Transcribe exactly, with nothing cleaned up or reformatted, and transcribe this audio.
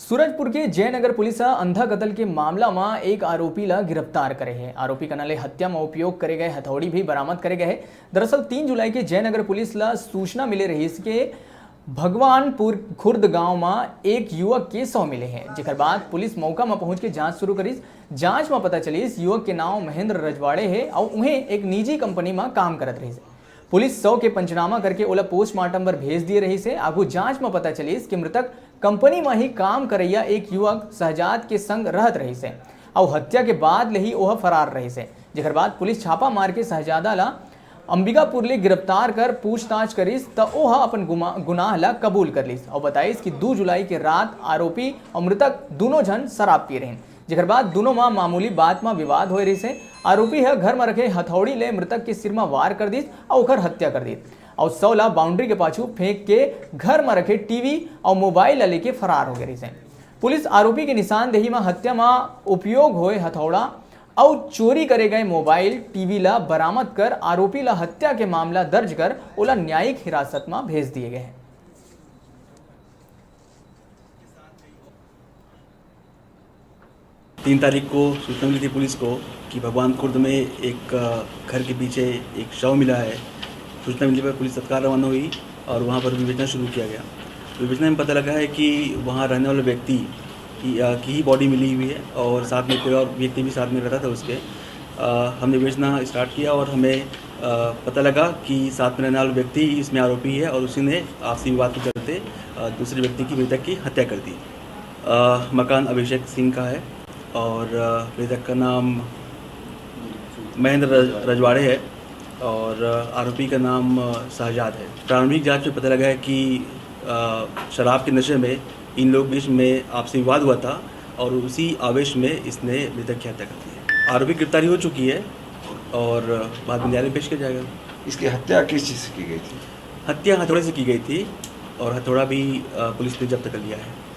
सूरजपुर के जयनगर पुलिस ह अंधा कत्ल के मामला म एक आरोपी ल गिरफ्तार करे हे। आरोपी कना ले हत्या म उपयोग करे गए हथौड़ी भी बरामद करे गए हे। दरअसल, तीन जुलाई के जयनगर पुलिस ल सूचना मिले रहिस के भगवानपुर खुर्द गांव म एक युवक के शव मिले हे, जेकर बाद पुलिस मौका म पहुंच के जांच शुरू करिस। जांच म पता चलिस, युवक के नांव महेंद्र रजवाड़े हे अउ उहें एक निजी कंपनी म काम करत रहिस। पुलिस शव के पंचनामा करके ओला पोस्टमार्टम बर भेज दिए रहिस हे। आगू जांच म पता चलिस कि मृतक कंपनी म ही काम करइया एक युवक शहजाद के संग रहत रहिस हे अउ हत्या के बाद ले ही ओह फरार रहिस हे, जेकर बाद पुलिस छापा मार के शहजादा ला अंबिकापुर ले गिरफ्तार कर पूछताछ करिस, त ओह अपन गुमा-, गुनाह ला कबूल कर लिस अउ बताइस कि दू जुलाई के रात आरोपी अउ मृतक दूनों झन शराब पी रहिन, जेकर बाद दूनों म मामूली बात म विवाद होए रहिस हे। आरोपी ह घर म रखे हथौड़ी ले मृतक के सिर म वार कर दिस अउ ओकर हत्या कर दिस अउ शव ला बाउंड्री के पाछू फेंक के घर म रखे टीवी अउ मोबाइल ला लेके फरार हो गए रहिस हे। पुलिस आरोपी के निशानदेही म हत्या म उपयोग होए हथौड़ा अउ चोरी करे गए मोबाइल, टीवी ला बरामद कर आरोपी ला हत्या के मामला दर्ज कर ओला न्यायिक हिरासत म भेज दिए गए हे। तीन तारीख को सूचना मिली थी पुलिस को कि भगवान खुर्द में एक, अ, घर के पीछे एक शव मिला है। सूचना मिलने पर पुलिस तत्काल रवाना हुई और वहाँ पर विवेचना शुरू किया गया। विवेचना में पता लगा है कि वहाँ रहने वाले व्यक्ति की, अ, की ही बॉडी मिली हुई है और साथ में कोई और व्यक्ति भी साथ में रहता था उसके। अ, हमने विवेचना स्टार्ट किया और हमें, अ, पता लगा कि साथ में रहने वाला व्यक्ति ही इसमें आरोपी है और उसी ने आपसी विवाद के चलते, अ, दूसरे व्यक्ति की, मृतक की हत्या कर दी। अ, मकान अभिषेक सिंह का है और, अ, मृतक का नाम महेंद्र रज-, रजवाड़े है और, अ, आरोपी का नाम, अ, शहजाद है। प्रारंभिक जांच में पता लगा है कि, अ, शराब के नशे में इन लोग बीच में आपसी विवाद हुआ था और उसी आवेश में इसने मृतक की हत्या कर दी है। आरोपी गिरफ्तारी हो चुकी है और बाद में न्यायालय में पेश किया जाएगा। इसकी हत्या किस चीज़ से की गई थी? हत्या हथौड़े से की गई थी और हथौड़ा भी, अ, पुलिस ने जब्त कर लिया है।